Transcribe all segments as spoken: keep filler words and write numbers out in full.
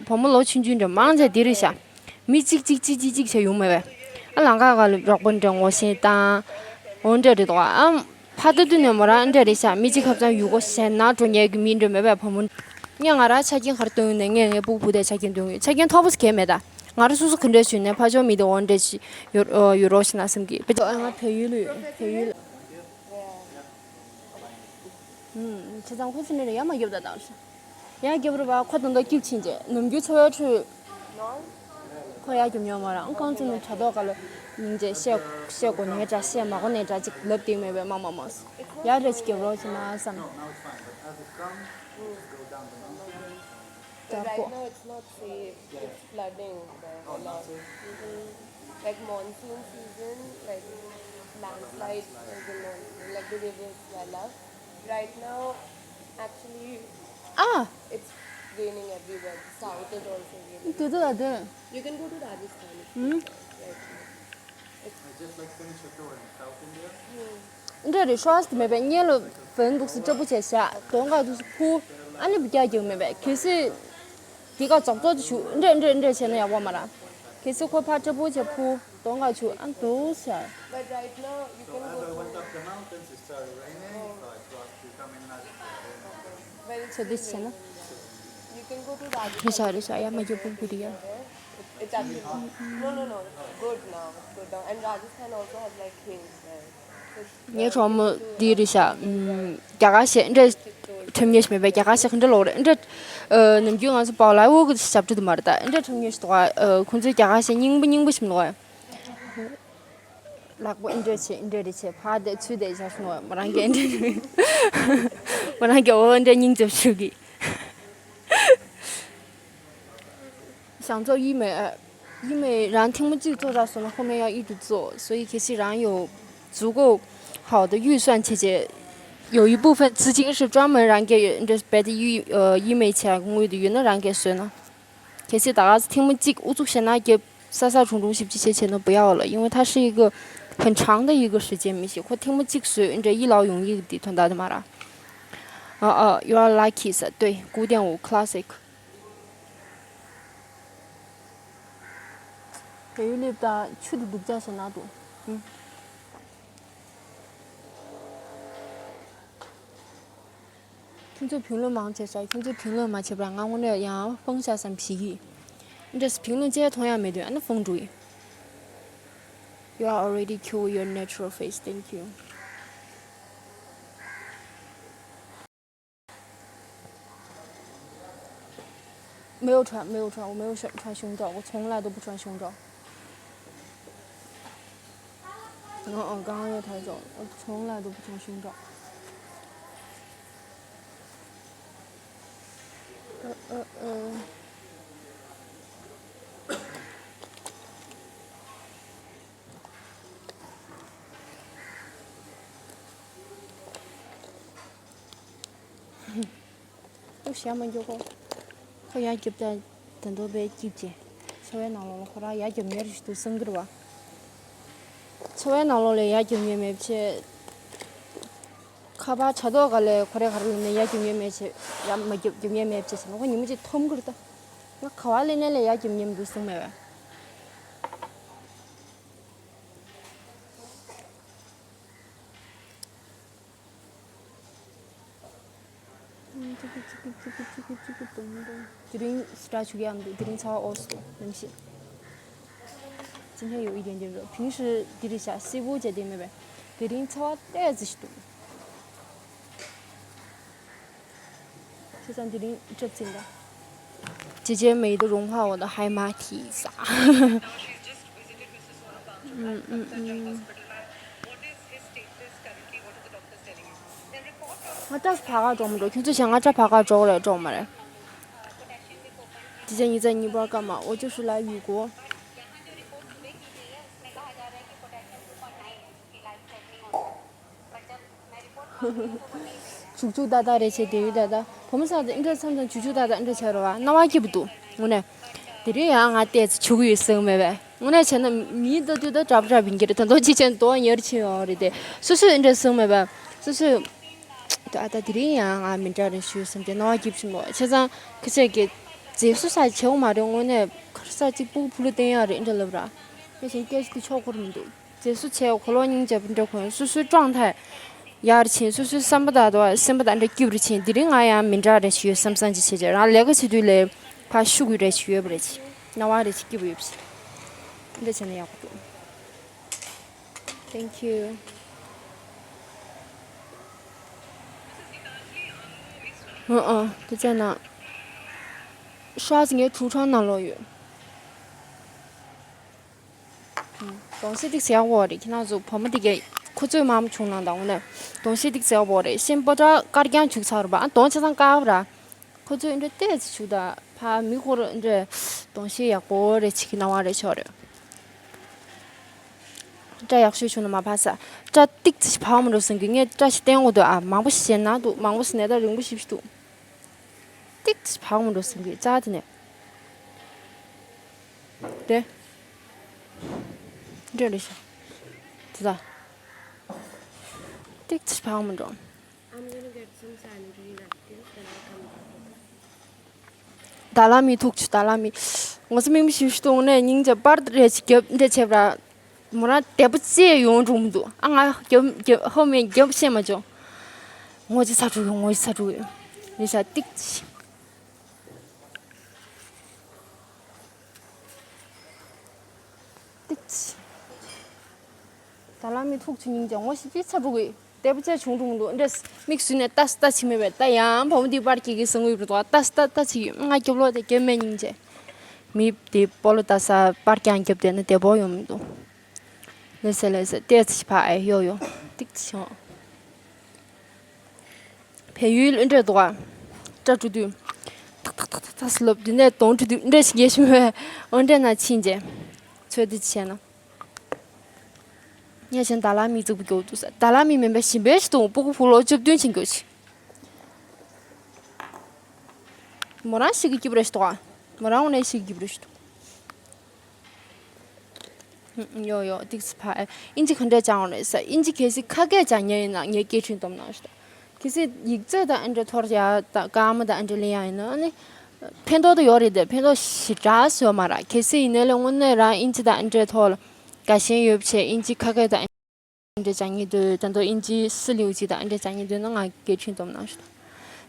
བུ་མོ་ལོ་ཆུང་ཆུང་འདྲ་མང་ཆེ་འདི་རེད་ཤག་མི་གཅིག་གཅིག་གཅིག་གཅིག་གཅིག་བྱས་ཡོང་མེད་པས། ཨ་ལང་ཀ་ག་ལ་རོགས་པ་འདྲ་ངོ་ཤེས་དང་། འོ་འདྲ་རེད་དོ། ཨ་ཕ་ད་དུས་ནས་མོ་རང་འདྲ་རེད་ཤག་མི་གཅིག་ཁ་ཚང་ཡུལ་སྒོ་གཞན་ན་འགྲོ་མཁན་གྱི་མི་འདྲ་མེད་པས་བུ་མོ། ངས་ང་རང་ཆ་རྐྱེན་ག་རེ་སྟོན་ཡོད་ནས། ངས་ངའི་སྤུ་གུ་དེ་ཆ་རྐྱེན་སྟོན་གྱི་ཡོད། ཆ་རྐྱེན་མཐོ་པོ་ཞིག་གས་མེད་ད། ང་རང་སོ་སོ་ག་འདྲ་བྱུང་ནས་ཕ་ཆོས་མི་དེ་འོ་འདྲ་ཞིག་ཡོད་ཡོད་རོགས་ཞིག་ན་བསམ་གྱི། བུ་ཆོས་ང་བལ་ཡུལ་ལ་ཡོད། བལ་ཡུལ། ཧུམ། བྱས་ཙང་ཁོ་ཚོ་ནི་ཡར་མ་རྒྱབ་ད་དང་། ཡར་རྒྱབ་རེད་པ། ཁོ་ད་ལྟ་སྐྱིད་ཕྱིན་རྗེས་ནམ་རྒྱུན་འཚོ་བའི་ཁྲོད། ཁོ་ཡར་རྒྱབ་མྱོང་མ་རེད། ཨང་རྐང་ཚོ་ནི་དྲ་ཐོག་ག་ལ་སྙིང་རྗེ་བཤད་བཤད་དགོས་ནའི་འདྲ། བཤད་མ་དགོས་ནའི་འདྲ། ཅིག་ལབ་སྟེར་མེད་པས་མ་མ་མ་སོ། ཡར་རེ་ཅིག་རྒྱབ་རོགས་བྱེད་ན་བསམ། ད་ཁོ། Right now it's not safe. It's flooding there a lot. Like monsoon season, like landslide is in monsoon, like the rivers swell up. Right now, actually, ah, it's raining everywhere. The south is also raining. དེ་དུ་ལ་དེ། You can go to Rajasthan. ཧུམ། འདྲ་རེད། ཤོག་ཟེར་མེད་པས། སྔོན་ལ་བན་འདུག་སེ་སྐྲ་སྦུག་བྱས་བཞག་གདོང་ཁ་འདུག་སེ་ཕུ། ཨ་ནི་བུ་རྒྱག་རྒྱག་མེད་པས། གལ་སྲིད་དེ་ག་རྫོགས་རྫོགས་ཅིག་བྱུག་འདྲ་འདྲ་འདྲ་བྱས་ན་ཡག་པོ་མ་རེད། གལ་སྲིད་ཁོ་ཕར་སྐྲ་སྦུག་བྱས་ཕུ། གདོང་ཁ་བྱུག་ཨ་འདུག་ཟེར། But right now, you can go to. Very ཚོད་འདི་བྱས་ན། You can go to རེད་ཤག་རེད་ཤག་ཡ་མ་རྒྱུ་པུ་པུ་རི་ཡ། It's actually, no, no, no. It's good now. It's good now. And Rajasthan also has, like, hills there. So it's, ངའི་གྲོགས་མོ་འདི་རེད་ཤག་ཨུམ། རྒྱ་གར་གཞས་འདྲ་ཁྲམ་ཉེས་ཤིག་མེད་པས། རྒྱ་གར་གཞས་ག་འདྲ་ལོག་རེད་འདྲ། ཨ་ནམ་རྒྱུན་ང་ཚོ་པའོ་ལའོ་གི་ཞབས་བྲོ་དུ་མ་རེད་ད། འདྲ་ཁྲམ་ཉེས་ཤིག་འདུག་ག་ཨ་ཁོང་ཚོའི་རྒྱ་གར་གཞས་རྙིང་པ་རྙིང་པ་ཞིག་འདུག་ག་ལག་པ་འདྲ་བྱེད་འདྲ་རེ་བྱེད། ཕར་བསྡད་ཚུར་བསྡད་བཞག་སོང་བ། མོ་རང་གིས་འདྲ་མོ་རང་གིས་འོ་འདྲ་སྙིང་རྗེ་པོ་ཞུ་གི།想做医美，医美 རང་ཐེངས་མ་གཅིག་做ཚར་སོང་ན་后面要一直做，所以可是 རང་有足够好的预算姐姐有一部分资金是专门 རང་གི་འདྲ་别的医呃医美钱དངུལ་དུ་ཡོད་ན་རང་གིས་བཟོས་ན། 可是 ད་ག་ཐེངས་མ་གཅིག་ཨུ་ཚུགས་བྱས་ན་རྒྱབ། 塞塞冲冲 ཞིབ་ཅིག་བྱས་བྱས་ན་不要了，因为它是一个很长的一个时间没洗，ཁོ་ཐེངས་མ་གཅིག་བཟོས་འདྲ་ཡིད་ལ་ཡོང་ཡིག་འདི་དོན་དག་དེ་མ་ར། ཨ་ཨ ，You are lucky ཟེར། 对，古典舞 classic。 བལ་ཡུལ་སླེབས་དང་ཆུ་དེ་སྡུག་ཅག་ཞིག་ན་འདུག་ཨུ། ཁྱོད་ཚོས་评论མང་བྱས་ཤག་ཁྱོད་ཚོས་评论མ་བྱས་པར་ང་དངོས་གནས་ཡང་ཕངས་ཤག་བསམ་བྱེད་ཀྱི། འདྲ་评论བྱས་མཐོང་ཡག་མེད་དུས་ཨ་ནི་ཕངས་འགྲོ་གི། You are already cute with your natural face. Thank you. 没有穿，没有穿，我没有穿，穿胸罩，我从来都不穿胸罩。嗯嗯，刚刚又抬走了，我从来都不穿胸罩。呃呃呃。 ཨུ་ཞེད་མ་རྒྱུག་གོ། ཁོ་ཡར་རྒྱབ་ད་ད་དུང་དཔེ་སྐྱིད་ཅེ། འཚོ་བའི་ནང་ལོགས་ལ་ཁོ་རང་ཡར་རྒྱབ་མཁན་ཞིག་འདུག་བསམ་གྱི་རེད་བ། འཚོ་བའི་ནང་ལོགས་ལ་ཡར་རྒྱབ་མཁན་མེད་ཅེ། ཁ་པར་དྲ་ཐོག་ག་ལས་ཁོ་རེ་ག་རེ་ལབ་ནས་ཡར་རྒྱབ་མཁན་མེད་ཅེ། ཡར་མ་རྒྱབ་རྒྱབ་མཁན་མེད་ཅེ་ཟེར་ན་ཁོ་ཉི་མ་གཅིག་འཐོམ་གྱི་རེད་ད། ང་ག་བ་ལས་ནས་ལས་ཡར་རྒྱབ་མཁན་མི་འདུག་བསམ་མེད་བས། དེ་རིང་སྐྲ་བྱུག་ཡག་མི་འདུག་དེ་རིང་ཚ་བ་ཨོ་སི་འདུག་གནམ་གཤིས། 今天有一点点热，平时 དེ་རེད་ཤག་སེར་པོ་བྱས་བསྡད་མེད་པས། དེ་རིང་ཚ་བ་ཏོག་ཙམ་ཞིག་འདུག 就算 དེ་རིང་སྐྲ་བཙིམས་ད། 姐姐美得融化我的黑马体 ཟེར། ང་སྐྲ་ཕར་ཁ་འགྲོ་མི་འགྲོ། ཁྱོད་ཚོས་བྱས་ང་སྐྲ་ཕར་ཁ་འགྲོ་རེད་འགྲོ་མ་རེད། 姐姐你在尼泊尔干嘛？我就是来雨国。 བྱུག་བྱུག་ཏག་ཏག་རེད་བྱས་དེ་ཡུལ་ཏག་ཏག་བུ་མོ་ཚང་དེ་འདྲ་མཚམས་མཚམས་བྱུག་བྱུག་ཏག་ཏག་འདྲ་བྱས་རོགས་ཨ། སྣང་བ་སྐྱིད་པོ་འདུག་དངོས་གནས། དེ་རིང་ཡང་ང་ཏོག་ཙམ་བྱུག་ཡོད་བསམ་མེད་པས། དངོས་གནས་བྱས་ན་མི་ལྟ་དུས་ད་གྲབ་གྲབ་ཡིན་གྱི་རེད། ད་མདོ་གཅིག་བྱས་ན་མདོག་ཉར་ཕྱིན་ཡོང་རེད་དེ། སོ་སོས་འདྲ་བསམ་མེད་པས། སོ་སོས་ད་ཨ་ད་དེ་རིང་ཡང་ང་མི་འདྲ་རེད་ཞུ་བསམ་གྱི་སྣང་བ་སྐྱིད་པོ་ཞིག་འདུག་བྱས་ཙང་ཁ་ཤས་ཀྱིས་ མཛེས་བཟོ་ས་བྱེད་འོ་མ་རེད། དངོས་གནས་ཁར་ས་གཅིག་སྤུ་གུ་ཕུ་ལུ་བསྟན་ཡག་རེད་འདྲ་ལབ་ར། དེ་བཞིན་སྐད་ཆ་དེ་ཆོག་གོ་ར་མི་འདུག་མཛེས་བཟོ་བྱས་གོ་ལོག་སྙིང་རྗེ་པོ་འདྲ་ཁོང་སོ་སོའི་ཀྲང་ཐལ་ཡར་ཕྱིན། སོ་སོའི་བསམ་པ་དག་དོ་སེམས་པ་དང་འདྲ་སྐྱིད་པོ་རེ་ཕྱིན། དེ་རིང་ང་ཡང་མི་འདྲ་རེ་ཞིག་ཡོད་བསམ་བསམ་ཅིག་བྱེད་ཅེས་རང་ལས་ཀ་བྱེད་དུས་ལས་ཕ་ཤུགས་ཡོད་རེ་ཞིག་ཡོད་པ་རེ་ཞིག་སྣང་བ་རེ་ཞིག་སྐྱིད་པོ་ཡོད་པ་ཞིག་འདྲ་བྱས་ན་ཡག་པོ་འདུག Thank you. ཨ་ཨ་དེ་ཙམ་ན། ཤ་ཟི་ངའི་ཁྲུ་ཁྲང་ནང་ལོགས་ཡོད། གདོང་བཤད་ཏིག་ཟེར་ཡག་པོ་རེད། ཁྱེད་རང་ཚོ་བུ་མོ་དེ་གས་ཁོ་ཚོས་མ་མ་བྱུང་ནང་དང་འོ་ན་གདོང་བཤད་ཏིག་ཟེར་ཡག་པོ་རེད། ཤན་པོ་ཏྲ་དཀར་རྐྱང་བྱུག་ཚར་བ་ཨ་གདོང་ཆ་ཚང་དཀར་བ་ར། ཁོ་ཚོས་འདྲ་ཏོག་ཙམ་བྱུག་ད་ཕ་མི་ཁོ་ར་འདྲ་གདོང་བཤད་ཡག་པོ་རེད། ཅིག་གི་སྣང་བ་རེད་ཆོག་རེད། སྐྲ་ཡག་ཤོས་བྱུང་ན་མ་ཕར་ས། སྐྲ་ཏིག་ཙམ་ཞིག་བག་མ་འགྲོ་བསམ་གི་ངས་སྐྲ་ཞིག་བསྟན་དགོས་འདུག་ཨ་མང་པོ་ཞིག་བྱས་ན་འདུག་མང་པོ་ཞིག་ནས་ད་རིང་པོ་ཞིག་འདུག་ཏིག་ཙམ་བག་མ་འགྲོ་བསམ་གི་ཙག་དེ་ནས། དེ། འདྲ་རེད་ཤག་དེ་ད། ཏིག་ཙམ་བག་མ་འགྲོ། I'm gonna get some sandrine after this, then I'll come back. ད་ལ་མི་ཐུག་ཆུ་ད་ལ་མི། ངོ་ཚ་མིག་མི་ཤིབ་ཤི་གཏོང་ནས་སྙིང་རྗེ་པར་རེ་ཅིག་རྒྱབ་འདྲ་བྱེད་པ། མོ་རང་དེ་པོ་ཅེས་ཡོང་འགྲོ་མི་འདུག་ཨ་ང་རྒྱབ་རྒྱབ་ཧོ་མེད་རྒྱབ་ཤེས་མ་བྱུང་། ངོ་ཅི་ཚ་དྲུག་ཡོང་ངོ་ཅི་ཚ་དྲུག་ཡོང་། ཡིན་ཤ་ཏིག་ཅི། ཏིག་ཅི། ད་ལ་མི་ཐུག་ཆུ་སྙིང་རྗེ་ངོ་ཤི་ཅི་ཚ་དྲུག་ཡོད། དེ་པོ་ཅེ་བྱུང་འགྲོ་མི་འདུག་འདྲས་མིག་ཟུར་ནས་ལྟ་ལྟ་བྱེད་མེད་པས། ད་ཡང་བུ་མོ་འདི་པར་སྐྱེ་གི་སང་ཡོད་རུ་དོ་ལྟ་ལྟ་ལྟ་བྱེད་ཡོད། ང་རྒྱབ་ལོག་དེ་རྒྱབ་མེད་སྙིང་རྗེ། མི་དེ་སྤོ་ལོ་ལྟ་ས་པར་རྐྱང་རྒྱབ་བསྡད་ན་བདེ་པོ་ཡོང་མི་འདུག་ལེ་སེ་ལེ་སེ་ཏེ་ཚི་ཕ་ཨེ་ཡོ་ཡོ་ཏིག་ཚི་ཤོང་། བལ་ཡུལ་འདྲ་འདུག་ཨ། སྐྲ་བྲུ་དུས། ཏག་ཏག་ཏག་ཏག་ཏག་སི་ལོབ་དེ་ནས་གདོང་བྲུ་དུས་འདྲ་ཞིག་ཡེ་ཤི་མོ། འོ་འདྲ་ན་ཕྱིན་རྗེས། ཚོད་དེ་བྱས་ན། ངས་ཆེན་ད་ལ་མི་གཙུག་པུ་གྱོག་འདུག་ས། ད་ལ་མི་མིན་པ་ཞིམ་པའི་ཞིག་འདུག་སྤུ་གུ་ཕུ་ལོ་བཅུ་བདུན་ཕྱིན་གྱོག་ཞིག་མོ་རང་ཞིག་གི་སྐྱིབ་རེ་ཞིག་འདུག་ཨ། མོ་རང་འོ་ནས་ཞིག་གི་སྐྱིབ་རེ་ཞིག་འདུག་ཡོ་ཡོ་ཏིག་སི་ཕ། ཨིན་ཇི་ག་འདྲས་སྦྱང་རེད་ས། ཨིན་ཇི་གལ་སྲིད་ཁ་སྐད་སྦྱང་མཁན་ཡིན་ན་ངས་སྐད་འཕྲིན་སྟོན་གནང་ཞུ། གལ་སྲིད་ཡིག་ཚད་དང་ཨ་འདྲས་མཐོ་ཡ་དང་སྐར་མ་དང་ཨ་འདྲས་ལེན་ཡ་ཡིན་ན་ཨ་ནི། ཕན་ཐོགས་དུ་ཡོད་རེད་དེ་ཕན་ཐོགས་ཞེ་དྲག་བཟོས་མ་ར། གལ་སྲིད་ཡིན་ནའི་ལས་དངོས་གནས་རང་ཨིན་ཇི་དང་ཨ་འདྲས་ཐོག་ལ་དགའ་ཞེན་ཡོད་བྱས་ཨིན་ཇི་ཁ་སྐད་དང་ཨ་འདྲས་སྦྱང་མཁན་འདུག་ད་དུང་ཨིན་ཇི་སི་ལིའུ་ཅི་དང་ཨ་འདྲས་སྦྱང་མཁན་འདུག་ན་ང་སྐད་འཕྲིན་སྟོན་གནང་ཞུ།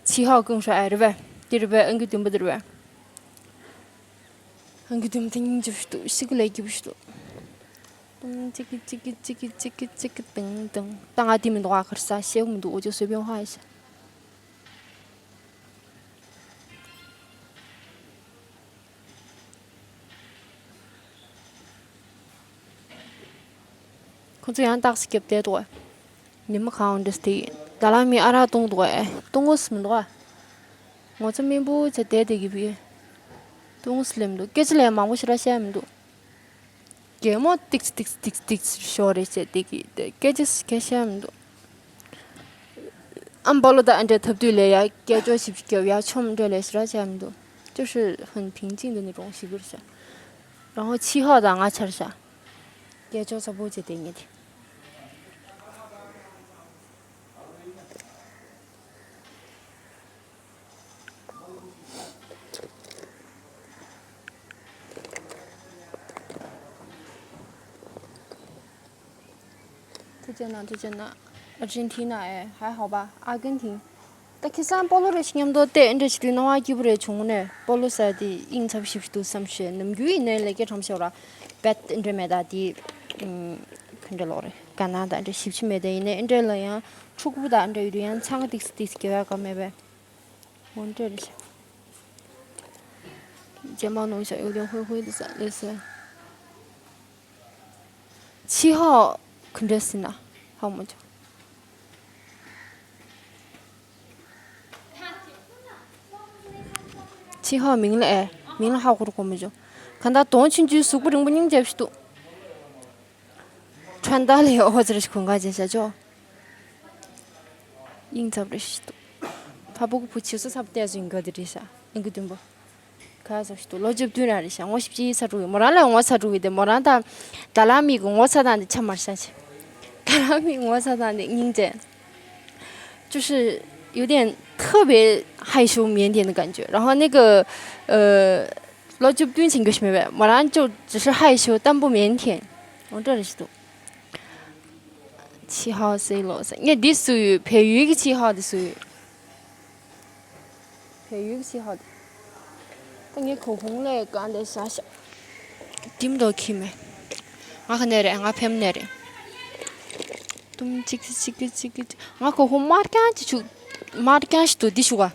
ཆི་ཧའོ་ཀུང་ཧྲ་ཨ་རེད་པས། དེ་རེད་པས། ཨང་ཀི་བདུན་པ་དེ་རེད་པས། ཨང་ཀི་དུམ་དེ་སྙིང་རྗེ་པོ་ཞིག་འདུག་ཤི་གི་ལས་སྐྱིད་པོ་ཞིག་འདུག་ཏུང་ཅིག་གི་ཅིག་གི་ཅིག་གི་ཅིག་གི་ཅིག་གི་ཏུང་ཏུང་། ད་ང་དེ་མི་འདུག་ཨ་ཁར་ས་ཤེའུ་མི་འདུག་འོ་ཅོ་སོས་པའི་ཧ་ཡ་ཤ། ཁོ་ཚོ་ཡང་རྟགས་སུ་རྒྱབ་བསྡད་འདུག་ཉི་མ་གང་འདྲ་སྟེ། ད་ལ་མི་ཨ་རག་བཏུང་འདུག་ཨེ་བཏུང་ངོ་སི་མི་འདུག་ཨ། ངོ་ཚ་མི་འབུ་ཚ་བསྡད་བསྡད་ཀྱི་བི། བཏུང་ངོ་སི་ལེམ་འདུག་སྐད་ཆ་ལས་མང་པོ་ཞིག་ར་བཤད་མི་འདུག་རྒན་མོ་ཏིག་ཏིག་ཏིག་ཏིག་ཤོར་རེ་བྱས་བསྡད་ཀྱི་སྐད་ཆ་སྐད་བཤད་མི་འདུག་ཨམ་བོ་ལོ་དང་ཨ་འདྲས་ཐབས་དུས་ལས་ཡ་སྐད་ཅོར་ཞིབ་ཞིབ་རྒྱབ་ཡ་ཆོམ་འདྲས་ལས་ཞིག་ར་བྱས་མི་འདུག་ཅོ་ཧྲི་ཧུན་ཕིང་ཅིང་དུ་ནི་རོང་ཞིག་གུར་ཤ། རང་ཧོ་ཆི་ཧོ་དང་ང་ཆར་ཤ། སྐད་ཅོར་ཚ་པོ་བྱས་བསྡད་ངེས་ཏེ། ཐུགས་རྗེ་གནང་། ཐུགས་རྗེ་གནང་། ཨར་ཇེན་ཐི་ན་ཨེ་ཧའི་ཧོ་པ་ཨ་ཀན་ཐིན། ད་ཁ་སང་སྤོ་ལོ་རེ་ཞིག་མཉམ་དུ་བལྟས་ཨེ་འདྲ་ཞིག་དུས་སྣང་བ་སྐྱིད་པོ་རེ་བྱུང་ནས་སྤོ་ལོ་ཟེར་དེ་དབྱིངས་འཚབ་ཞིབ་ཏུ་བསམ་ཤེས་ནམ་རྒྱུན་ཡིན་ནའི་ལས་ཀ་ཁྲམ་ཤོར་ར་བེད་ཨེ་འདྲ་མེད་ད་དེ་ཨུམ་ག་འདྲ་ལོག་རེད་ག་ན་ད་ཨེ་འདྲ་ཞིབ་ཆི་མེད་ད་ཡིན་ནའི་ཨེ་འདྲ་ལ་ཡང་ཕྲུ་གུ་ད་ཨེ་འདྲ་ཡོད་དུས་ཡང་ཚང་ཏིག་སི་ཏིག་སི་རྒྱབ་ཡག་ག་མེད་པས། འོ་འདྲ་རེད་ཤག་རྗེས་མ་ནོར་ཤག་ཡོད་དུས་ཧོལ་ཧོལ་དུ་ཟ་ལེ་ཟེར། ཆི་ཧོ་ག་འདྲ་ཟེར་ན་ཧ་མ་ཅོ། ཆི་ཧོ་མིང་ལ་ཨེ་མིང་ལ་ཧ་གོ་རུ་གོ་མ་ཅོ། ག་ད་དོང་ཆུང་ཆུང་གཟུགས་པོ་རིང་པོ་སྙིང་རྗེ་པོ་ཞིག་འདུག་ཁྲོན་ཏཱ་ལའི་ཨོ་ཙི་རེ་ཞིག་གོན་ག་ཅན་ཤ་ཅོ། སྙིང་ཚབ་རེ་ཞིག་འདུག་ཕ་བུ་གུ་བུ་ཆི་སུ་ཚབ་བལྟས་སུ་ཡིན་ག་དེ་རེད་ཤ་ཨིན་གི་དུམ་བུ། ཁ་སོ་ཞིག་ཏུ་ལོ་བཅུ་བདུན་ར་རེད་ཤག་ངོ་བཞི་བཅུ་ཡི་ཚ་དྲུག་ཡོད། མོ་རང་ལ་ངོ་ཚ་དྲུག་ཡོད་དེ་མོ་རང་དང་ད་ལ་མིག་གི་ངོ་ཚ་དང་དེ་ཆ་མར་ཤ་ཆེ། ད་ལ་མིག་ངོ་ཚ་དང་དེ་སྙིང་རྗེ། ཅུ་ཧྲི་ 有点特别害羞腼腆的感觉。然后那个，呃， ལོ་བཅུ་བདུན་ཕྱིན་གྱི་ཞིག་མེད་པས། མོ་རང་ཅོ་只是害羞但不腼腆། འོ་འདྲ་རེ་ཞིག་འདུག་ཆི་ཧའོ་སེ་ལོ་ཟེར། ངས་འདི་བཟོས་ཡོད། བལ་ཡུལ་གྱི་ཆི་ཧའོ་འདི་བཟོས་ཡོད། བལ་ཡུལ་གྱི་ཆི་ཧའོ་འདི། ད་ངས་གོ་གུང་ལས་གང་དེ་ཤ་ཤ། དིམ་དོ་ཁྱི་མེ། ང་ག་ནས་རེད། ང་ཕེམ་ནས་རེད། དུམ་གཅིག་གཅིག་གཅིག་གཅིག་ང་གོ་གུང་དམར་རྐྱང་གཅིག་བྱུག་དམར་རྐྱང་ཞིག་འདུག་འདི་བྱུག་ག་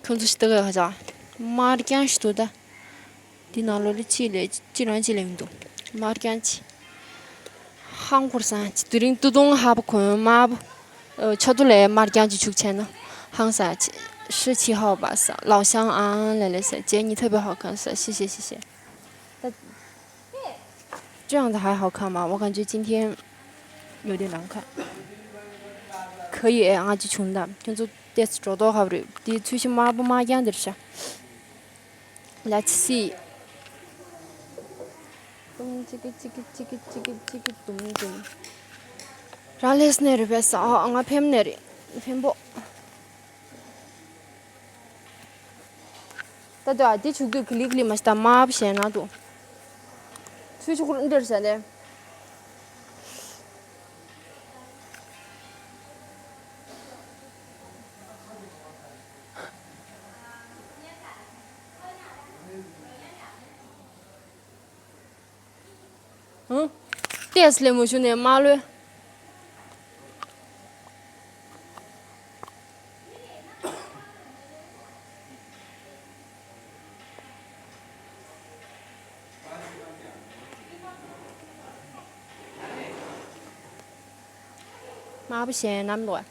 ཁྱོད་ཚོ་ཞིག་ལྟ་གི་ཧ་ཅང་དམར་རྐྱང་ཞིག་འདུག་ད། འདི་ནང་ལོགས་ལ་ཅི་ལས་ཅི་རང་ཅི་ལས་མི་འདུག་དམར་རྐྱང་ཅི། ཧང་ཁུར་སང་ཅི་དེ་རིང་ཏུ་ཏུང་ཧ་པ་གོན་དམར་པོ། ཨ་ཆོ་ཏུ་ལས་དམར་རྐྱང་ཅི་བྱུག་བྱས་ན་ཧང་སང་ཅི། 是七号吧 ཟེར། 老乡 ཨང་ལེ་ལེ་ཟེར། 姐你特别好看 ཟེར། 谢谢谢谢。 这样的还好看吗？我感觉今天有点难看。可以哎，ང་ཅི་བྱུང་ད། ཁྱོད་ཚོ་ཏེས་འགྲོ་ལྡོག་ཧབ་རེད། དེ་ཚུལ་ཤིང་དམར་པོ་དམར་རྐྱང་འདིར་ཤ། Let's see. ཏུམ་ཅི་གི་ཅི་གི་ཅི་གི་ཅི་གི་ཅི་གི་ཏུམ་ཏུམ། རང་ལས་ནས་རེད་པས་ཨ། ང་ཕེམ་ནས་རེད། ཕེམ་པོ། ད་ལྟ་ཨ་དེ་བྱུག་དུས་ཀི་ལི་ཀི་ལི་མ་ཤི་ད་དམར་པོ་ཞེད་སྣང་འདུག་ཚུལ་ཆུ་ཁུར་འདིར་ཟ་ནས། ཧུང་། ཏེས་ལེ་མོ་ཞུ་ནས་མ་ལོས། དམར་པོ་ཞེད་སྣང་འདུག་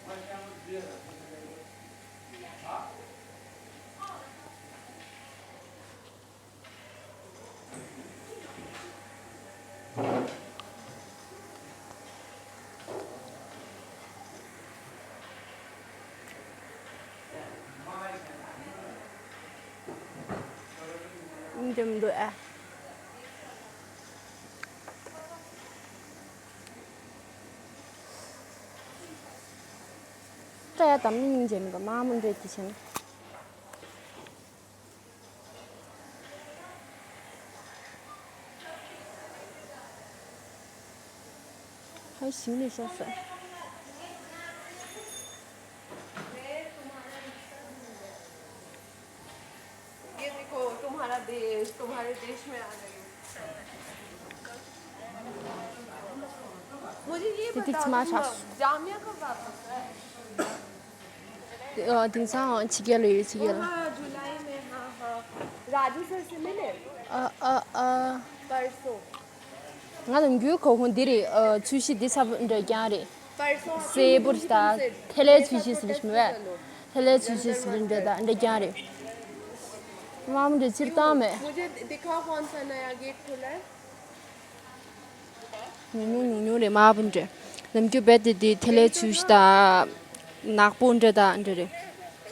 འདེམས་འདུག་ཨ། ད་ཡ་དམ་ནི་སྙིང་རྗེ་མི་འདུག་དམར་མོ་འདྲ་དེ་བྱས་ན། ཧའི་ཞིང་ནས་ཤོག་ཟེར། ये देखो, तुम्हारा देश, तुम्हारे देश में आ गई हूँ। मुझे ये དེ་དེ་बताओ, ཕྱི་མ་तुम ཆགས། जामिया कब वापस है? ཨ། དེང་སང་ཕྱི་རྒྱལ་ལ་ཡོད། ཕྱི་རྒྱལ་ལ། हाँ, जुलाई में, हाँ, हाँ। राजू सर से मिले? ཨ་ཨ་ཨ། परसों। ང་ནམ་རྒྱུན་གོ་ཁོང་འདི་རེད། ཨ། ཚུལ་ཤིང་འདི་ཚ་པོ་འདྲ་རྐྱང་རེད། परसों आप སེར་པོ་ཞིག་དང་ཐེ་ལེ་ཚུལ་ཤིང་ཟེར་ཞིག་མེད་པས། ཐེ་ལེ་ཚུལ་ཤིང་ཟེར་འདྲ་དང་འདྲ་རྐྱང་རེད། དམར་མོ་འདྲ་སྤྱིར་བཏང་མེད། मुझे दिखाओ कौन सा नया गेट खुला है। ཉུང་ཉུང་ཉུང་ཉུང་རེད། དམར་པོ་འདྲ། ནམ་རྒྱུན་རྦད་དེ་དེ་ཐེ་ལེ་ཚུལ་ཤིང་དང་ནག་པོ་འདྲ་དང་འདྲ་རེད།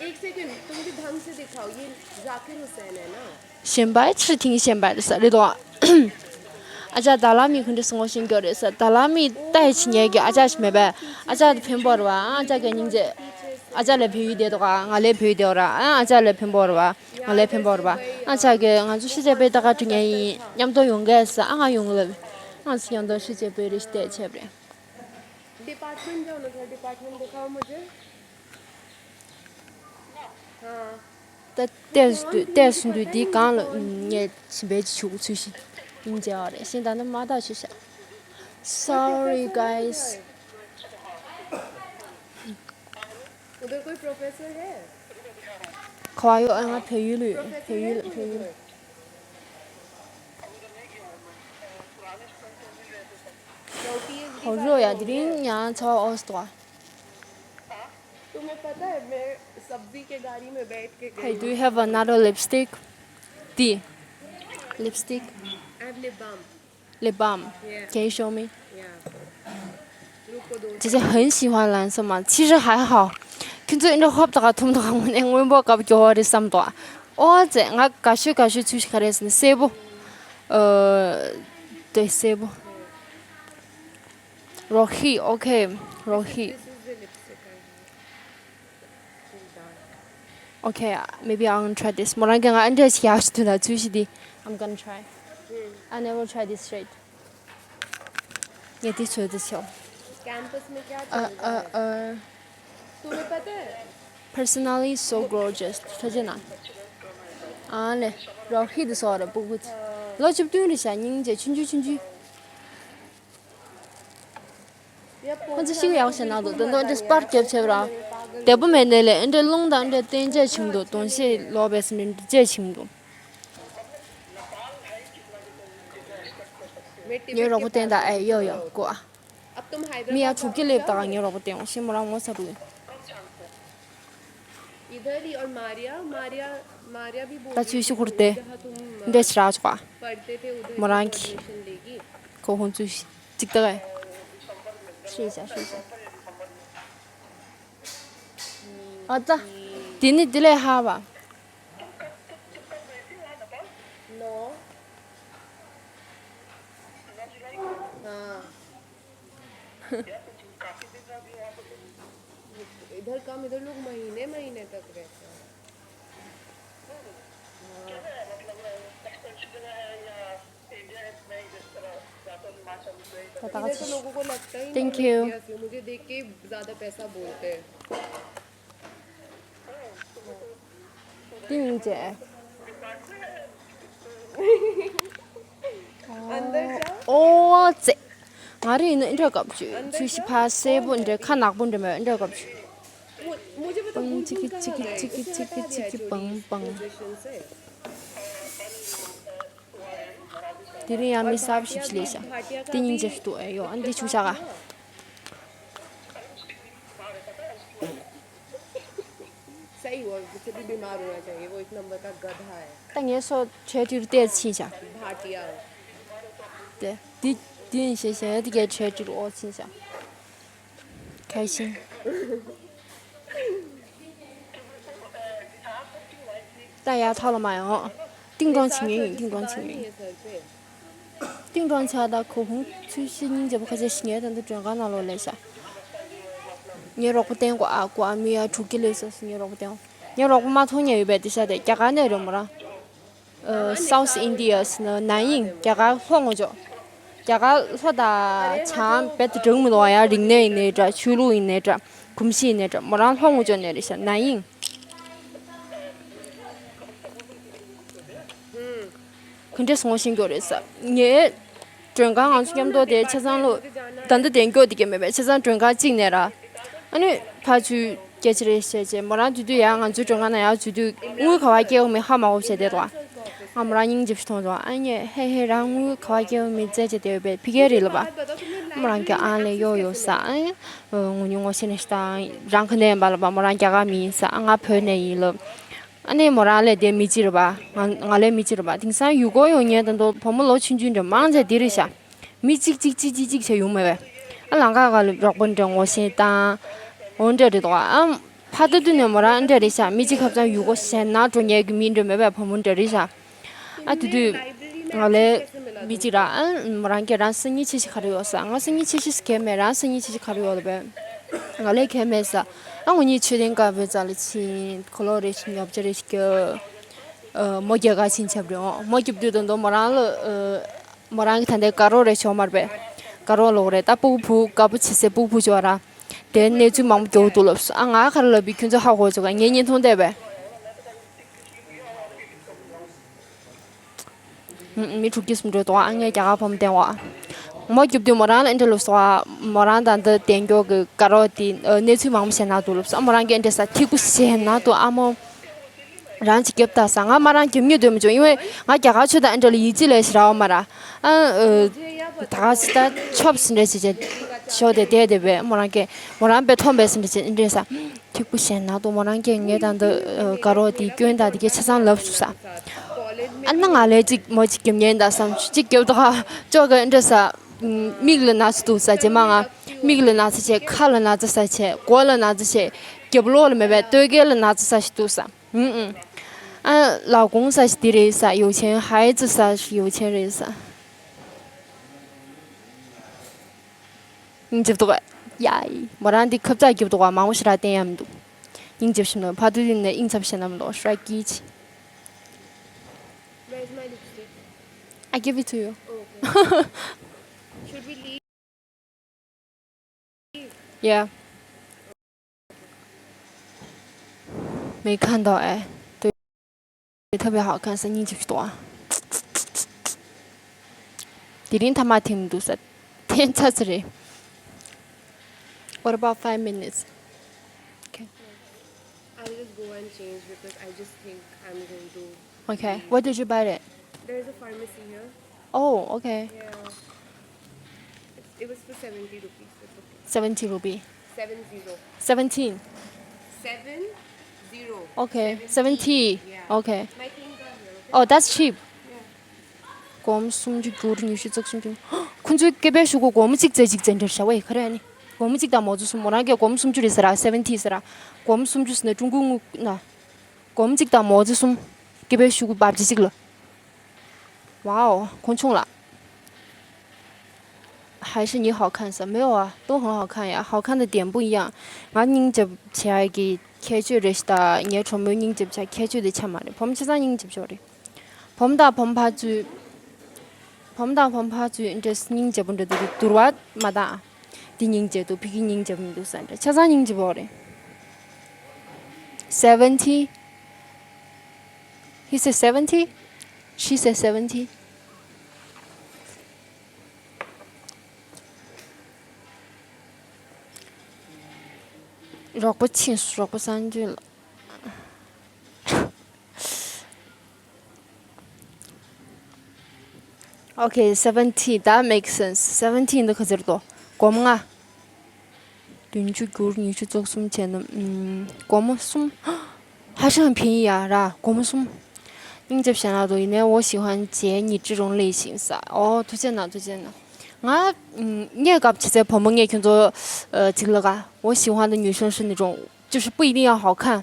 एक सेकंड, तुम भी ढंग से दिखाओ, ये जाकिर हुसैन है ना? 显摆 ཕྱིར་ཐིང་显摆 རེད་ས་རེད་དོ། ཨ་ཅག་ད་ལ་མི་ག་འདྲ་སོང་ངོ་ཤེས་རྒྱུ་རེད་ས། ད་ལ་མི་ལྟ་ཡི་ཆི་ཉལ་གི་ཨ་ཅག་ཞིག་མེད་པས། ཨ་ཅག་དེ་ཕན་པོ་རེད་བ། ཨ་ཅག་གི་སྙིང་རྗེ། ཨ་ཅག་ལས་བལ་ཡུལ་བསྡད་དོ་ག་ང་ལས་བལ་ཡུལ་བསྡད་ར། ཨ་ཅག་ལས་ཕན་པོ་རེད་བ། ང་ལས་ཕན་པོ་རེད་བ། ཨ་ཅག་གི་ང་ཚོ་ཤི་ཅེ་པེ་ད་ག་ཀྲུ་ཉལ་ཡིན། མཉམ་དུ་ཡོང་གས་ས། ཨ་ང་ཡོང་ལབ། ང་ཚོ་མཉམ་དུ་ཤི་ཅེ་པེ་རེ་ཤི་བལྟས་ཆེབ་རེད། डिपार्टमेंट जाओ ना, थोड़ा डिपार्टमेंट दिखाओ मुझे। हाँ। ད་ལྟས་སུ་ལྟས་སུ་འདུག་འདི་གང་ལ་ངས་ཕྱིན་པའི་ཆུ་ཚུལ་ཤིང་ཡིན་མཇལ་བ་རེད། ཤིང་ད་ནི་མ་དག་ཆུ་ཤ། Sorry guys. उधर कोई प्रोफेसर है? ཁ་བ་ཡོད། ཨ་ང་བལ་ཡུལ་ལ་ཡོད། བལ་ཡུལ་ལ་བལ་ཡུལ་ལ། ཧོ་རོ་ཡ་དེ་རིང་ཡང་ཚ་བ་ཨོ་སྟོ། तुम्हें पता है, मैं सब्जी के गाड़ी में बैठ के गई। Hey, do you have another lipstick? ཏི། Lipstick. I have lip balm. Lip balm. Yeah. Can you show me? Yeah. रुको दो। 姐姐很喜欢蓝色吗？其实还好。 ཁྱོད་ཚོ་འདྲ་ཧོབ་ད་ག་ཐུམ་ད་ག་ངོ་ནས་སྔོན་པོ་སྐབས་སྐྱོ་བ་རེད་བསམ་དོ། ཨོ་ཙེ། ང་དགའ་ཤོས་དགའ་ཤོས་ཚུལ་ཤིང་ག་རེ་ཟེར་ན་སེར་པོ། ཨ། དེ་སེར་པོ། རོ་ཧི། ཨོ་ཁེ། རོ་ཧི། This is the lipstick I have. Okay, maybe I'm gonna try this. མོ་རང་གིས་ང་ཨ་འདྲས་ཞིག་ཡག་ཞིག་འདུག་ན་ཚུལ་ཞིག་འདི། I'm gonna try. I never try this shit. ངས་འདི་ཚོས་འདི་བྱོས། कैंपस में क्या चल रहा है? तुम्हें पता है? Personally so gorgeous. ཁྱོད་ཀྱིས་ན། ཨ་ལེ། རོགས་ཧི་འདི་སོ་ར་པུ་གུ། ལོ་བཅུ་བདུན་རེད་ཤག་སྙིང་རྗེ་ཆུང་ཆུང་ཆུང་ཆུང་། ཁོ་ཚོ་ཤི་གི་ཡག་ཤེས་ན་འདུག་དེ་འདྲ་འདྲ་སྤར་རྒྱབ་བྱས་པ་ར། བདེ་པོ་མེད་ནས་ལས་ཨེ་འདྲ་རླུང་དང་འདྲ་བསྟན་བྱས་བྱུང་འདུག་དོན་ཤེས་ལོག་པས་ཟིན་འདྲ་བྱས་བྱུང་འདུག་ངའི་རོགས་པ་བསྟན་དང་ཨེ་ཡོ་ཡོ་ཀོ་ཨ། མི་ཡ་དྲུག་གི་སླེབས་དང་ངའི་རོགས་པ་བསྟན་འོང་ཤེས་མོ་རང་ངོ་ཚ་འདུག་ད་ཚུལ་ཤི་ཁུར་ཏེ། འདྲེ་ཕྱི་རག་ཆོག་མོ་རང་གི་ཁོ་ཧོན་ཚུལ་ཅིག་ཏག་ཨེ། ཤེས་བྱ་ཤེས་བྱ། ཨ་ཙ། དེ་ནི་དེ་ལས་ཧ་བ། इधर कम, इधर लोग महीने महीने तक रहते हैं। ད་ད་ག་ཚོད། Thank you. मुझे देख के ज्यादा पैसा बोलते हैं। འདི་ཡིན་ཅེ། ཨོ་ཙེ། ང་རེ་ཡིན་ན་འདི་འདྲ་དགའ་པོ་བྱོས། ཚུལ་ཤི་ཕ་སེར་པོ་འདྲ་ཁ་ནག་པོ་འདྲ་མེད་འདི་འདྲ་དགའ་པོ་བྱོས། པང་ཅི་ཀི་ཅི་ཀི་ཅི་ཀི་ཅི་ཀི་ཅི་ཀི་པང་པང་། དེ་རིང་ཡང་མི་གསར་པ་ཞིག་སླེབས་ཤག་དེ་སྙིང་རྗེ་ཞིག་འདུག་ཨེ་ཡོ་ཨ་འདི་ཆུ་ཤ་ག सही हुआ, उससे भी बीमार होना चाहिए, वो एक नंबर का गधा है। ད་ངས་སོ་བྱས་དུས་བལྟས་ཕྱིན་ཤག भाटिया। དེ་དེ་དེ་ཡིན་ཞེས་ཞེས་དེ་གའི་བྱས་དུས་ཨོ་ཕྱིན་ཤག་ཁ་ཤིང་། ད་ཡར་ཐོག་ལ་མ་ཡོང་། ཏིང་ཀྲོང་བྱེད་ངེས་ཡིན། ཏིང་ཀྲོང་བྱེད་ངེས་ཡིན། ཏིང་ཀྲོང་བྱ་དང་གོ་ཧུང་ཚུལ་ཤི་སྙིང་རྗེ་པོ་ཁ་ཤས་ཤིག་ངའི་ད་ལྟ་མགྲོན་ཁང་ནང་ལོགས་ལས་ཤག་ངའི་རོགས་པ་བསྟན་གོ་ཨ་གོ་ཨ་མི་ཡ་དྲུག་ཀི་ལས་སོ་སོ་ངའི་རོགས་པ་བསྟན། ངའི་རོགས་པ་མ་མཐོང་ཉན་ཡོད་པས་དེ་ཤ་དེ་རྒྱ་གར་ནས་རེད་མོ་རང་། South India ནའིང་རྒྱ་གར་ལྷོ་ངོས་ཕྱོགས། རྒྱ་གར་ལྷོ་དང་བྱང་རྦད་དེ་འགྲིག་མི་འདུག་ཡ། རིག་གནས་ཡིན་ནའི་འདྲ། ཆོས་ལུགས་ཡིན་ནའི་འདྲ། གོམས་གཤིས་ཡིན་ནའི་འདྲ། མོ་རང་ལྷོ་ངོས་ཕྱོགས་ནས་རེད་ཤག་ནའིང་། ག་འདྲས་ངོ་ཤེས་མགྱོགས་རེད་ས། ངའི་མགྲོན་ཁང་ང་ཚོ་མཉམ་དུ་དེ་ཆ་ཚང་ལོ་ད་ལྟ་བསྡད་མགྱོགས་དེ་གས་མེད་པས་ཆ་ཚང་མགྲོན་ཁང་གཅིག་ནས་ར། ཨ་ནི་ཕ་ཚུལ་སྐད་ཆ་རེ་བཤད་རྗེས་མོ་རང་དུས་དུས་ཡང་ང་ཚོའི་མགྲོན་ཁང་ནང་ཡང་དུས་དུས་དངུལ་ག་བ་སྐྱེལ་བ་མི་ཧ་མ་གོ་བྱས་བསྡད་འདུག་ཨ་མོ་རང་སྙིང་རྗེ་པོ་ཞིག་མཐོང་སོང་། ཨ་ངས་ཧེ་ཧེ་རང་དངུལ་ག་བ་སྐྱེལ་བ་མི་བཙལ་བྱས་བསྡད་ཡོད་པས་ཕི་ཀའི་རེད་ལབ་པ། མོ་རང་གི་ཨང་ལས་གཡོག་ཡོད་ས། ཨ་ངུ་ཉུང་ངོ་ཤེས་ནས་ཤི་དང་རང་ག་ནས་ཡིན་པ་ལབ་པ། མོ་རང་རྒྱ་གར་མི་ཡིན་ས། ཨ་ང་བོད་ནས་ཡིན་ལབ། ཨ་ནི་མོ་རང་ལས་དེ་མི་གཅིག་རེད་པ། ང་ང་ལས་མི་གཅིག་རེད་པ། དེང་སང་ཡུལ་སྐོར་ཡོང་མཁན་དང་དུ་བུ་མོ་ལོ་ཆུང་ཆུང་འདྲ་མང་ཆེ་འདི་རེད་ཤག་མི་གཅིག་གཅིག་གཅིག་གཅིག་གཅིག་བྱས་ཡོང་མེད་པས། ཨ་ལང་ཀ་ག་ལ་རོགས་པ་འདྲ་ངོ་ཤེས་དང་། འོ་འདྲ་རེད་དོ། ཨ་ཕ་ད་དུས་ནས་མོ་རང་འདྲ་རེད་ཤག་མི་གཅིག་ཁ་ཚང་ཡུལ་སྐོར་གཞན་ན་འགྲོ་མཁན་གྱི་མི་འདྲ་མེད་པས། བུ་མོ་འདྲ་རེད་ཤག་ཨ་དེ་དུས་ང་ལས་མི་གཅིག་ར། ཨ་མོ་རང་གིས་རང་སང་ཉིན་ཆེ་ཤོས་ག་རེ་ཡོད་ཟེར། ང་སང་ཉིན་ཆེ་ཤོས་གས་མེད། རང་སང་ཉིན་ཆེ་ཤོས་ག་རེ་ཡོད་ལབ་པས། ང་ལས་གས་མེད་ཟེར། ཨ་ངོ་གཉིས་མཆོད་རྟེན་དཀར་པོའི་རྩ་ལ་ཕྱིན། གོས་ལོག་རེ་ཞིག་ཉོ་ཆ་རེ་ཞིག་རྒྱབ། ཨ་མོ་རྒྱ་གར་ཕྱིན་ཆབ་རེད། འོ་མོ་རྒྱབ་དུས་ད་དུང་མོ་རང་ལ་ཨ་མོ་རང་གི་ད་ལྟའི་དཀར་པོ་རེ་ཞོ་མར་པས། དཀར་པོ་ལོག་རེད། ད་སྤུ་གུ་བུ་དཀར་པོ་བྱེད་སའི་སྤུ་གུ་བུ་ཅོ་ར། དེ་གནས་ཚུལ་མང་པོ་མགྱོགས་འདུག་ལབ་སོང་། ཨ་ང་ག་རེ་ལབ་པའི་ཁྱོད་ཚོ་ཧ་གོ་ཆོག་ག་ངའི་བརྙན་ཐུང་བལྟས་པས། མི་དྲུག་ཅུ་སུམ་ཅུ་འགྲོ་འདུག་ཨ་ངས་རྒྱ་གར་བུ་མོ་བསྟན་འོ། མོ་རྒྱུག་དུས་མོ་རང་ལ་ཨེ་འདྲ་ལབ་སོང་། མོ་རང་ད་ལྟ་བསྟན་མགྱོགས་ཀྱི་དཀར་པོ་དེ་གནས་ཚུལ་མང་པོ་བཤད་ན་འདུག་ལབ་སོང་། མོ་རང་གིས་ཨེ་འདྲ་ཟེར། ཐིག་པོ་བཤད་ན་འདུག་ཨ་མོ་རང་ཅིག་རྒྱབ་ད་ཟེར། ང་མོ་རང་རྒྱབ་སྙིང་འདོད་མི་བྱུང་། ཡིན་ངས་ང་རྒྱ་གར་ཆོས་དང་ཨེ་འདྲ་ལ་ཡིད་ཆེས་ལས་ཞེ་ར་བ་མ་ར། ཨ་ད་ག་ཟེར་ད་ཆོབ་ཟེར་འདྲ་བྱེད་བྱེད་ཤོག་དེ་བསྡད་བསྡད་པས། མོ་རང་གིས་མོ་རང་དཔེ་མཐོང་པས་ཟེར་འདྲ་བྱེད་ཨེ་འདྲ་ཟེར། ཐིག་པོ་བཤད་ན་འདུག་མོ་རང་གིས་ངས་ད་འདི་དཀར་པོ་དེ་སྐྱོན་དང་དེ་གའི་ཆ་ཚང་ལབ་སོང་ཟེར། ཨ་ན་ང་ལས་ཅིག་མོ་ཅིག་རྒྱབ་ཉན་ད་བསམ། ཅིག་རྒྱབ་ད་ཅོག་གི་ཨེ་འདྲ་ཟེར། མིག་ལ་ན་ཚ་འདུག་ཟེར། རྗེས་མ་ང་མིག་ལ་ན་ཚ་བྱས། ཁ་ལ་ན་ཚ་ཟེར་བྱས། མགོ་ལ་ན་ཚ་བྱས། རྒྱབ་ལོགས་ལ་མེད་པའི་སྟོད་སྐས་ལ་ན་ཚ་ཟེར་ཞིག་འདུག་ཟེར། ཨུ་ཨུ། ཨ་老公ཟེར་ཞིག་དེ་རེད་ཟེར། 有钱孩子ཟེར་ཞིག 有钱人ཟེར། སྙིང་རྗེ་པོ་འདུག་ག་ཡ་ཡི། མོ་རང་འདི་ཁབ་ཙག་རྒྱབ་འདུག་ག་མང་པོ་ཞིག་ར་བསྟན་ཡ་མི་འདུག་སྙིང་རྗེ་ཞིམ་ནོ་ཕ་དུ་དེ་ནས་ཨིན་ཚབ་ཤེས་ན་མི་འདུག་ཧྲ་ཀི་ཆི། Where's my lipstick? I give it to you. Oh, okay. Should we leave? Yeah. 没看到哎。对，特别好看，是你去多。དེ་རིང་ཐ་མ་ཐིམ་འདུག་ས། ཐེན་ཚ་ཚ་རེད། What about five minutes? Okay. I'll just go and change because I just think I'm going to. Okay. Where did you buy it? There's a pharmacy here. Oh, okay. Yeah. It's, it was for seventy rupees. It's okay. Seventy rupee. Seven zero. Seventeen. Seven zero. Okay. Seventy. Seventy. Yeah. Okay. My things are here, okay? Oh, that's cheap. Yeah. སྒོར་མོ་སུམ་ཅུ་བཅུ་ཉི་ཤུ་བཅུ་གསུམ་བཅུ། ཁོ་ཚོའི་སྐད་པའི་ཤོག་གུ་སྒོར་མོ་གཅིག་བཙལ་གཅིག་བཙལ་འདྲ་བྱ་བ་ཡི་ག་རེ་ཨ་ནི། སྒོར་མོ་གཅིག་དང་མའོ་ཙེ་སུམ་མོ་རང་གིས་སྒོར་མོ་སུམ་ཅུ་རེད་ཟེར་ར་seventy ཟེར་ར། སྒོར་མོ་སུམ་ཅུ་ཟེར་ན་ཀྲུང་གོའི་དངུལ་ན། སྒོར་མོ་གཅིག་དང་མའོ་ཙེ་སུམ། སྐད་པའི་ཤོག་གུ་འབབ་ཅི་གཅིག་ལ། Wow, 孔雀了。还是你好看是没有啊？都很好看呀，好看的点不一样。ང་སྙིང་རྗེ་བྱ་གི་ཁྱད་ཆོས་རེད་ཤག་ད་ངའི་གྲོགས་མོའི་སྙིང་རྗེ་བྱ་ཁྱད་ཆོས་དེ་ཆ་མ་རེད། བུ་མོ་ཆ་ཚང་སྙིང་རྗེ་ཤོག་རེད། བུ་མོ་དང་བུ་མོ་ཕར་ཚུར། བུ་མོ་དང་བུ་མོ་ཕར་ཚུར་འདྲེས་སྙིང་རྗེ་པོ་འདྲ་འདུག་དུར་བ་མ་དང་། འདི་སྙིང་རྗེ་འདུག་ཕ་གི་སྙིང་རྗེ་པོ་མི་འདུག་ས་འདྲ་ཆ་ཚང་སྙིང་རྗེ་པོ་རེད། Seventy. He said seventy. She said seventy. རོགས་པ་ཕྱིན་སོང་། རོགས་པ་སངས་རྒྱས་ལ། Okay, seventy. That makes sense. Seventy འདི་ག་ཚོད་རེད་དོ། སྒོར་མོ་ལྔ། བདུན་ཅུ་བཅུ་ཉི་ཤུ་བཅུ་གསུམ་བྱས་ན། ཨུམ། སྒོར་མོ་གསུམ། ཧ་ཅང་ཕན་ཡ་ར། སྒོར་མོ་གསུམ། སྙིང་རྗེ་བྱས་ན་དོ་ཡིན་ནའི་འོ་ཞི་ཧོན་ཇེ་ཉི་ཀྲི་རོང་ལི་ཞིང་ས། ཨོ་ཐུགས་རྗེ་གནང་། ཐུགས་རྗེ་གནང་། ང་ངས་སྐབས་ཕྱི་ཚེ་བུ་མོ་ངས་ཁྱོད་ཚོ་ཅིག་ལ་ག་འོ་ཞི་ཧོན་དུ་ཉུལ་ཤོང་ཧྲི་ནི་རོང་ཅུ་ཧྲི་པུ་ཡི་ཏི་ཡང་ཧའོ་ཁན།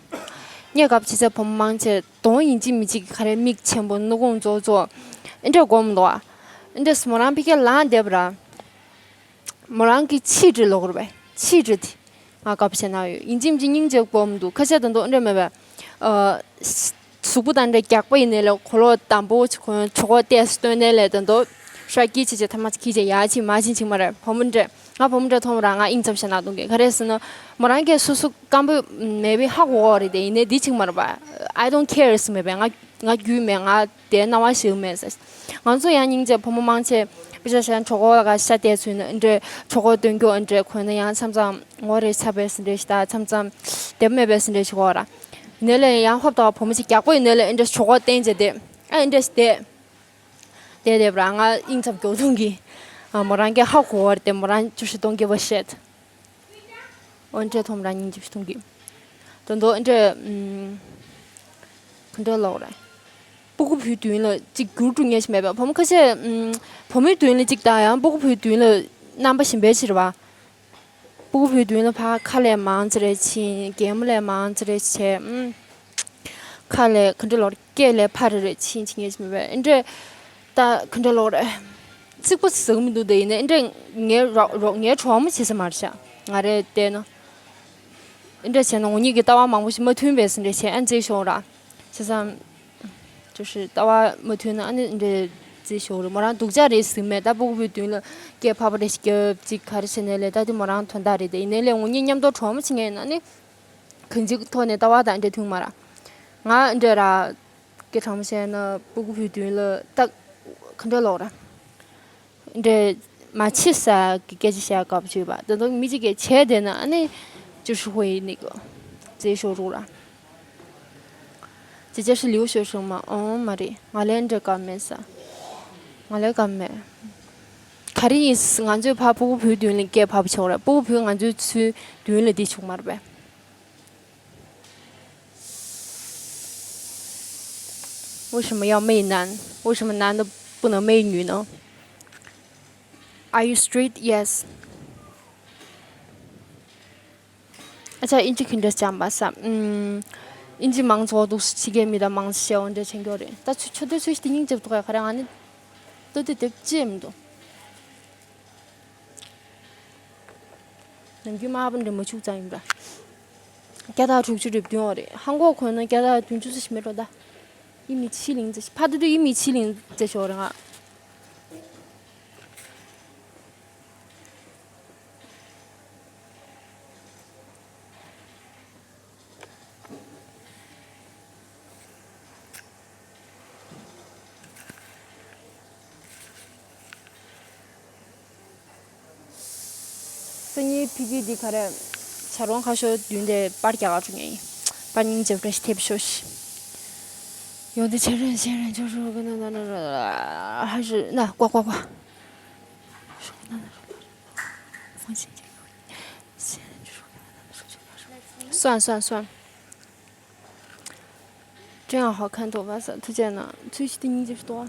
ངས་སྐབས་ཕྱི་ཚེ་བུ་མོ་མང་ཆེ་དོན་ཡིན་གཅིག་མིན་གཅིག་ག་རེ་མིག་ཆེན་པོ་ནུ་གུང་ཙོ་ཙོ། ཨེ་འདྲ་སྒོམ་འདུག་ཨ། ཨེ་འདྲ་སི་མོ་རང་ཕི་ཀའི་ལང་བསྡད་པ་ར། མོ་རང་གི་ཕྱིས་དྲི་ལོག་རུ་བས་ཕྱིས་དྲི་དེ། ང་སྐབས་བྱས་ན་ཡོད་ཡིན་གཅིག་མིན་གཅིག་སྙིང་རྗེ་སྒོམ་འདུག་ཁ་ཤས་དང་དུ་འདྲ་མེད་པས། ཨ། གཟུགས་པོ་དང་འདྲ་རྒྱགས་པ་ཡིན་ནའི་ལས་གོ་ལོག་དམ་པོ་ཅིག་གོན་ཆོག་གོ་ཏེས་སྟོན་ནའི་ལས་དང་དུ། ཧྲ་ཀི་ཆེ་ཆེ་ཐ་མ་ཅིག་ཁྱི་ཆེ་ཡ་ཆི་མ་ཆི་ཆི་མ་རེད་བུ་མོ་འདྲ། ང་བུ་མོ་འདྲ་མཐོང་ར་ང་ཨིན་ཙམ་བྱས་ན་གཏོང་གི་ག་རེ་ཟེར་ན། མོ་རང་གིས་སོ་སོ་སྐམ་པོ་མེད་པའི་ཧ་གོ་གོ་རེད་དེ་ཡིན་ནའི་འདི་ཅིག་མ་རེད་པ། I don't care ཟེར་མེད་པས་ང་ང་རྒྱུས་མེད་ང་དེ་སྣང་བ་ཞིག་མེད་ཟེར། ང་ཚོ་ཡང་སྙིང་རྗེ་བུ་མོ་མང་ཆེ་པི་ཤ་ཤ་གྲོད་ཁོག་ལ་ཤ་བལྟས་ཚུལ་ནི་འདྲེ་གྲོད་ཁོག་སྟོན་རྒྱུ་འདྲེ་གོན་ན་ཡང་མཚམས་མཚམས་ངོ་རེ་ཆ་བས་ཟིན་འདྲེ་ཞིག་ད་མཚམས་མཚམས་དེབ་མེད་པས་ཟིན་འདྲེ་ཞིག་གོ་ར། ནེ་ལེ་ཡང་ཧོབ་ཏོ་བུ་མོ་ཞིག་རྒྱག་པོ་ཡིན་ནེ་ལེ་འདྲེ་གྲོད་ཁོག་བསྟན་བྱས་དེ་ཨ་འདྲེ་ཞིག་དེ། དེ་དེབ་ར་ང་ཨིན་ཚབ་མགྱོགས་ཐུང་གི། མོ་རང་གི་ཧ་གོ་བར་དེ་མོ་རང་བཅུ་ཧྲི་སྟོང་གི་བ་ཤེད། འོན་ཏེ་ཐོམ་ར་སྙིང་རྗེ་ཐུང་གི། དོན་དུ་འདྲེ། ག་འདྲ་ལོག་རེད། སྤུ་གུ་བུའི་མདུན་ལ་གཅིག་བསྒྱུར་འགྲོ་ངེས་ཤིག་མེད་པ་བུ་མོ་ཁ་ཤས། བུ་མོའི་མདུན་ལ་གཅིག་དང་ཡང་སྤུ་གུ་བུའི་མདུན་ལ་རྣམ་པ་ཞིམ་པའི་ཕྱིར་བ། སྤུ་གུ་བུའི་མདུན་ལ་ཕ་ཁ་ལས་མང་ཙི་རེ་ཕྱིན་རྒན་མོ་ལས་མང་ཙི་རེ་བྱས། ཁ་ལས་ག་འདྲ་ལོག་རེད་སྐེ་ལས་ཕ་རེ་རེ་ཕྱིན་ཅི་ངེས་ཤིག་མེད་པ་འདྲེ། ད་ག་འདྲ་ལོག་རེད། གཅིག་པོ་ཟག་མི་འདུག་དེ་ཡིན་ན་འདྲེ་ངའི་རོགས་རོགས་ངའི་གྲོགས་མོ་བྱེད་ས་མ་རེད་ཤག་ང་རེ་བལྟས་ན། འདྲ་བྱས་ན་ངོ་གཉིས་ཀྱི་ལྟ་བ་མང་པོ་ཞིག་མ་མཐུན་པས་ཟིན་འདྲ་བྱས་ཨ་མཛེས་ཤོག་ར། བྱས་ཙང་། ཅོ་ཧྲི་ལྟ་བ་མ་མཐུན་ན་ཨ་ནི་འདྲ་མཛེས་ཤོག་ར་མོ་རང་སྡུག་ཅག་རེད་ཟིན་མེད་ད་སྤུ་གུ་བུའི་མདུན་ལ་སྐད་ཕ་པ་རེ་ཞིག་རྒྱབ་ཅིག་ག་རེ་བྱས་ནས་ལས་ད་དེ་མོ་རང་དོན་དག་རེད་དེ་ཡིན་ནའི་ལས་ངོ་གཉིས་མཉམ་དུ་གྲོགས་མོ་བྱེད་མཁན་ཡིན་ན་ནི། གང་ཅིའི་ཐོག་ནས་ལྟ་བ་དང་འདྲ་མཐུན་མ་ར། ང་འདྲ་ར། སྐད་གྲགས་མོ་བྱས་ན་སྤུ་གུ་བུའི་མདུན་ལ་ད། ག་འདྲ་ལོག་ར། འདྲེ། མ་ཕྱི་ས་གི་སྐད་ཆ་བཤད་སྐབས་བྱོས་པ་དེ་དག་མི་གཅིག་གིས་བྱས་བསྡད་ན་ཨ་ནི། ཅོ་ཧྲི་ཧོ་ཡི་ནི་གོ། ཙེ་ཤོ་རུ་ར། ཙེ་ཅ་ཧྲི་ལིའུ་ཤོ་ཧྲི་མ་ཨོང་མ་རེད་ང་ལས་འདྲེ་སྐབས་མེད་ས། ང་ལས་སྐབས་མེད། ག་རེ་ཡིན་ང་ཚོའི་ཕ་སྤུ་གུ་བུའི་མདུན་ལ་སྐད་ཕབ་ཆོག་ར་སྤུ་གུ་བུས་ང་ཚོའི་ཚུལ་མདུན་ལ་འདི་ཆོག་མ་རེད་པས། 为什么要媚男？为什么男的不能媚女呢？Are you straight? Yes. ཨ་ཅག་ཨིན་ཇི་གི་འདྲ་བྱམས་པ་བསམ། ཨིན་ཇི་མང་ཚོགས་འདུག་ཕྱི་རྒྱལ་མི་དང་མང་ཆེ་འོ་འདྲ་ཆེན་སྐྱོ་རེད། ད་ཆུ་ཆུ་དུས་ཚོད་ཤི་དེ་སྙིང་རྗེ་འདུག་ག་རེ་ང་ནི་ལྟོ་དེ་དེབ་ཅེས་མི་འདུག་ནམ་རྒྱུན་དམར་པོ་འདྲ་མ་བྱུག་ཙང་ཡིན་པ། བརྒྱ་དང་དྲུག་ཅུ་རེ་བདུན་འོ་རེད། ཧང་གོ་གོན་ན་བརྒྱ་དང་བདུན་ཅུ་ཙམ་ཞིག་མེད་འགྲོ་ད། ཡིན་མི་ཕྱི་གླིང་ཙམ་ཞིག་ཕ་དུ་དུ་ཡིན་མི་ཕྱི་གླིང་ཙམ་ཞིག་འོ་རེད་ང་། སང་ཉིན་ཕི་ཀི་འདི་ག་རེ། བྱ་རུང་ཁ་ཤོར་བདུན་དེ་པར་རྒྱག་ག་འགྲོ་མཁན་ཡིན། པར་སྙིང་རྗེ་བཀྲ་ཤིས་ཐེབས་ཤོག་ཤིག་ཡོང་དེ་ཆེ་རེད་ཆེ་རེད་ཆོ་ཤོ་གི་ན་ན་ན་ཧ་ཤི་ན་ཀོ་ཀོ་ཀོ། སོན་སོན་སོན། 真好看头发色，推荐呢，最新的你就是多。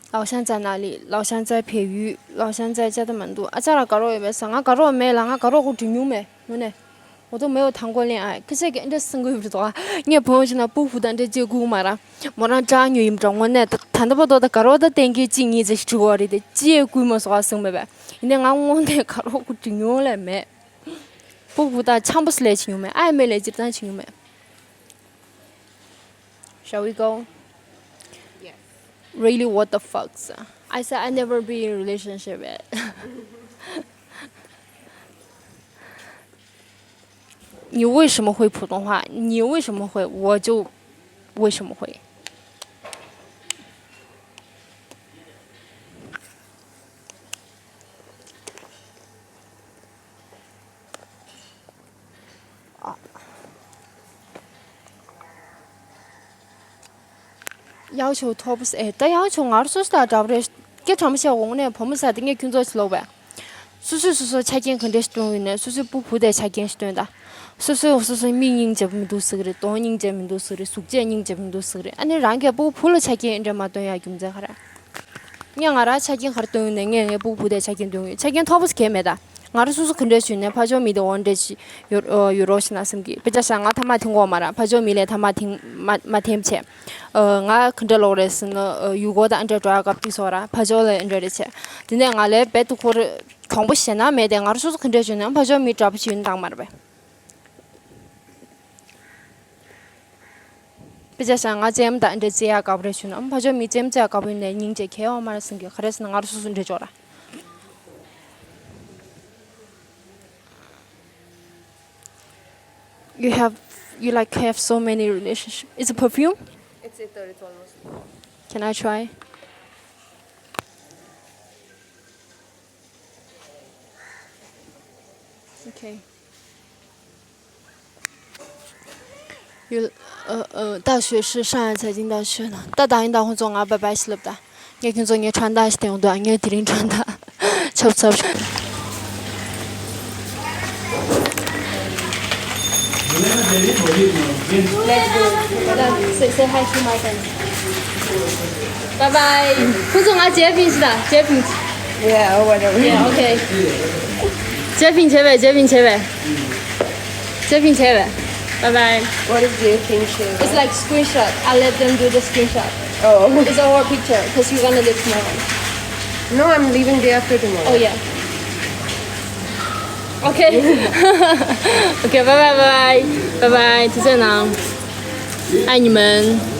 老乡在哪里？老乡在培育，老乡在加德满都。啊，这了搞肉也没事，俺搞肉没了，俺搞肉我真牛没，我呢，我都没有谈过恋爱。可是给人家生个不知道啊，你也朋友圈那不服的，这结果嘛了。 མོ་རང་སྐྲག་ཉོ་ཡིན་འགྲོ་དངོས་གནས་ད་ད་ལྟ་བར་དུ་ད་ག་རོ་ད་གཏན་འཁེལ་གཅིག་གཉིས་ཙམ་ཞིག་འགྲིག་གོ་རེད་དེ་ཅི་ཡས་བསྐུལ་མ་སོང་ཨ་སོང་མེད་པས། ཡིན་ནའི་ང་དངོས་གནས་ག་རོ་ཁུ་འགྲིག་མྱོང་ལས་མེད། སྤུ་གུ་ད་འཆམ་པོ་སུ་ལས་བྱེད་མྱོང་མེད་ཨ་ཡ་མེད་ལས་སྤྱིར་བཏང་བྱེད་མྱོང་མེད། Shall we go? Yes. Really, what the fuck? I said I never be in relationship yet. 你为什么会普通话？你为什么会？我就为什么会？ 要求 top 哎，但要求 ང་རང་སོ་སོ་དང་འདྲ་པོ་རེད། སྐད་གྲགས་མོ་བཤད་འོང་ནས་བུ་མོ་ཟེར་དེ་ངས་ཁྱོད་ཚོ་ཞིག་ལོག་པས། སོ་སོས་སོ་སོ་ཆ་རྐྱེན་ག་འདྲས་ཤིག་སྟོན་ཡོད་ནས་སོ་སོའི་སྤུ་གུ་དེ་ཆ་རྐྱེན་ཞིག་སྟོན་ད། སོ་སོས་སོ་སོའི་མིག་སྙིང་རྗེ་པོ་མི་འདུག་ཟེར་གི་རེད། གདོང་སྙིང་རྗེ་མི་འདུག་ཟེར་གི་རེད། སུག་རྗེས་སྙིང་རྗེ་མི་འདུག་ཟེར་གི་རེད། ཨ་ནི་རང་གི་སྤུ་གུ་བུ་ལ་ཆ་རྐྱེན་འདྲ་མ་སྟོན་ཡ་རྒྱུ་མཚན་ག་རེ། ངས་ང་རང་ཆ་རྐྱེན་ག་རེ་སྟོན་ཡོད་ནས་ངས་ངའི་སྤུ་གུ་དེ་ཆ་རྐྱེན་སྟོན་གི་ཡོད། ཆ་རྐྱེན་ཐོབ་པོ་གལ་མེད་ད། ང་རང་སོ་སོ་ག་འདྲས་བྱུང་ནས་ཕ་ཇོ་མི་དེ་འོ་འདྲས་ཅིག་ཡོད་ཡོད་རོགས་ཞེ་ན་སེམས་ཀྱི་དཔེ་ཆ་བཞག་ང་ཐ་མག་འཐེན་གོ་མ་ར་ཕ་ཇོ་མི་ལས་ཐ་མག་འཐེན་མ་མ་འཐེན་བྱས། ང་ག་འདྲས་ལོག་རེད་ཟེར་ན་ཡུལ་སྐོར་དང་ཨ་འདྲས་འགྲོ་ཡ་སྐབས་ཏིག་སོགས་ར་ཕ་ཇོ་ལས་ཨ་འདྲས་རེད་བྱས། དེ་ནས་ང་ལས་རྦད་དེ་ཁོ་རེ་གྱོང་པོ་ཞེ་ན་མེད་དེ་ང་རང་སོ་སོ་ག་འདྲས་བྱུང་ནས་ཕ་ཇོ་མི་འདྲ་པོ་ཞིག་ཡོད་ན་བཏང་མ་རེད་པས། དཔེ་ཆ་བཞག་ང་ལྕེ་ཡམ་དང་འདྲ་ལྕེ་ཡག་དགའ་པོ་རེད་བྱུང་ན་ཨམ་ཕ་ཇོ་མི་ལྕེ་ཡམ་ལྕེ་ཡག་དགའ་པོ་ཡིན་ནས་སྙིང་རྗེ་གས་ཡོད་མ་རེད་ཟེར་གི་ག་རེ་ཟེར་ན་ང་རང་སོ་སོ་འདྲ་ཅོག་ར། You have, you like have so many relationship. It's a perfume? It's Itter, it's almost. Can I try? Okay. You, uh, uh, 大学是上海财经大学的。大打印大红总啊，拜拜，是了不哒？ ངས་ཁྱོད་ཚོ་ངའི་穿搭ཞིག་སྟོན་འདུག་ངས་དེ་རིང་穿搭་ཆབ་ཆབ། Say, say hi to my friends. Bye bye. ཁོང་ཚོ་ང་ཇེ་ཕིན་ཞིག་དང་ཇེ་ཕིན། Yeah, whatever. Yeah, okay. ཇེ་ཕིན་བྱས་པས་ཇེ་ཕིན་བྱས་པས། ཇེ་ཕིན་བྱས་པས། Bye bye. What is J Ping share? It's like screenshot. I let them do the screenshot. Oh. It's our picture because you're gonna leave tomorrow. No, I'm leaving day after tomorrow. Oh yeah. Okay. Okay, bye bye bye bye. Bye bye. 再见啊。爱你们。